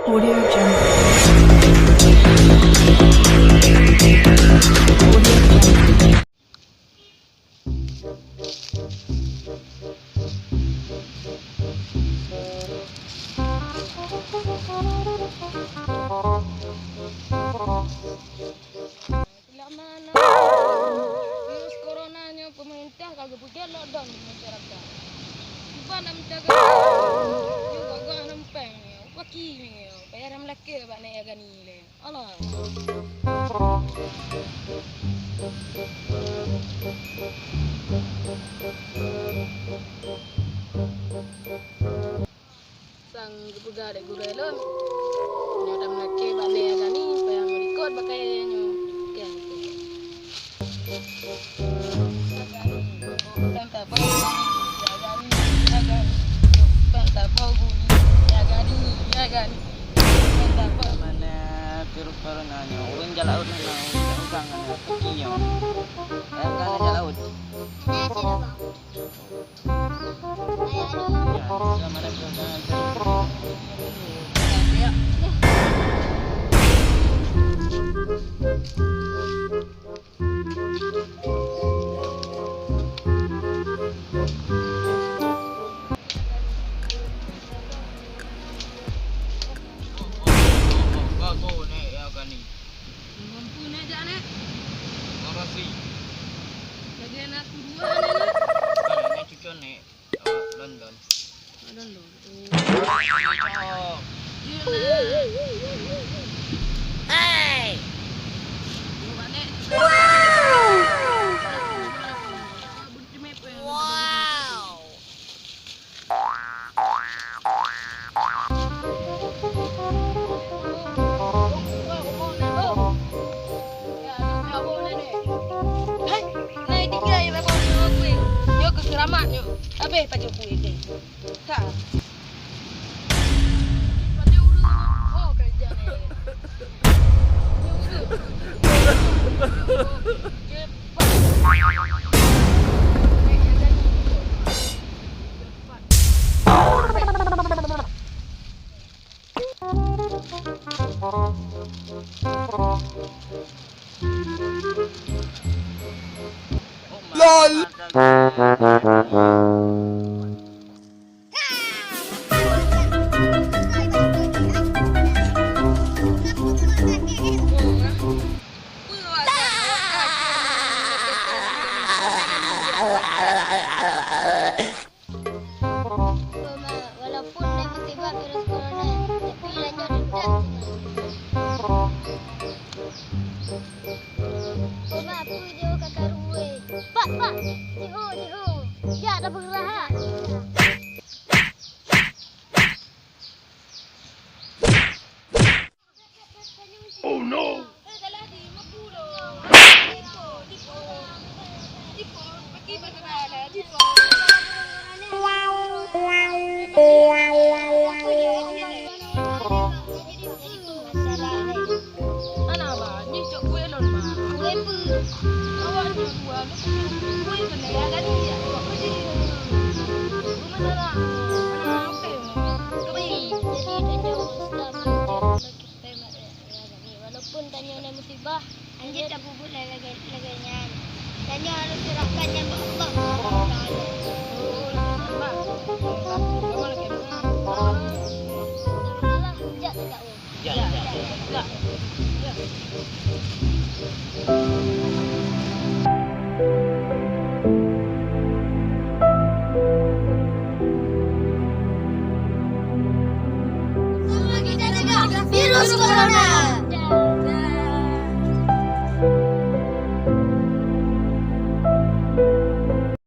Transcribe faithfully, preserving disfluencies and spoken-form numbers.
Audio Jungle. Audio Jungle. Virus corona nyoe, pemerintah ka geupeugah lockdown di masyarakat. Cuba nak meujaga, nyoe gagah lempeng nyoe, paki nyoe, payah ram lakée bak nèk Agani lé. Alah. Sang geupeugah lé gurée lôn, nyoe tameunaké bak lé Agani, payah meulikot bak kayée nyoe. Oke, oke. Agani, bukan tak bagus, Agani, Agani, bukan tak bagus, Agani, Agani, bukan tak bagus. Mana virus corona nyoe? Ureueng jak laôt na, ureueng jak usang na, paki nyoe. Ayah ka jak laôt. Ada sih, Bang. Mampu nek jak nek. Makasih. Lagi anak aku dua nek. Anak cucu nek. Oh, London. Oh, London. Oh. Hey! Wow! Hai, nai tinggai lagu nyoe kui. Nyoe keu keuramat nyoe. Abéh pajoh kui teh. Ka. Pada ureueng, oh, kerja ni. Cepat. LOL. Walaupun lé musibah virus corona, tapi lanyat tetap. Cuma aku jauh ka karu weh. Pak, pak, jiho, jiho. Ya, tak bergerak. Oh no! Hana ba, nyoe cok kue lôn ba. Kue peue? Awak nyoe dua, nyoe kue keuneuk ya gani ya. Awak keu jih. Masalah. Hana ape nyoe. Keubi. Jadi, tanyoe Islam, walaupun tanyoe na musibah, anjeut tapubuet lagèe, lagèe nyan. Tanyoe harôh seurahkan nyan bak Allah Subhanahu wa Taala. Oh, Allah. Kamu lagi. Allah, jak tajak. Sama kita cegah virus corona.